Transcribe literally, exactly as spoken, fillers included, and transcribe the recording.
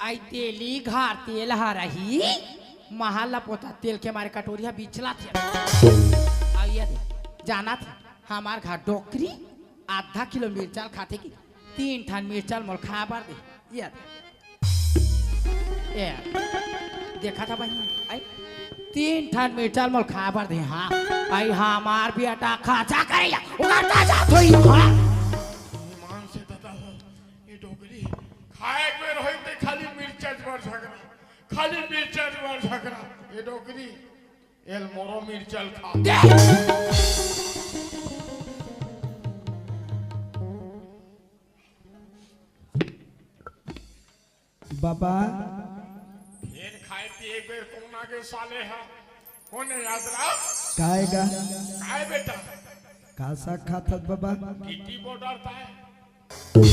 आई तेली घर तेल ह रही, महल ला पोता तेल के मारे कटोरी ह बिचला थे। अउ ये दे, जाना थे, हमार घर डोकरी आधा किलो मिर्चा ल खाथे कि तीन ठन मिर्चा ल मोल खा बर दे। ये दे। ए, देखा था बहिनी, आई तीन ठन मिर्चा ल मोल खा बर दे, हाँ। आई हमार बेटा खर्चा करे या, उधर जा, जा, थोई, हाँ। ईमान से दादा हो, ये डोकरी खाए के बेर होई ते खाली मिर्चा बर झगड़ा, खाली मिर्चा बर झगड़ा। ये डोकरी, एल मोरो मिर्चा ल खा। बाबा। फेर खाए पिए के बेर कोन आगे साले हा? कोन हे याद रहा? काय गा? काय बेटा? का साग खात हस बाबा? टीटी बॉर्डर ताय।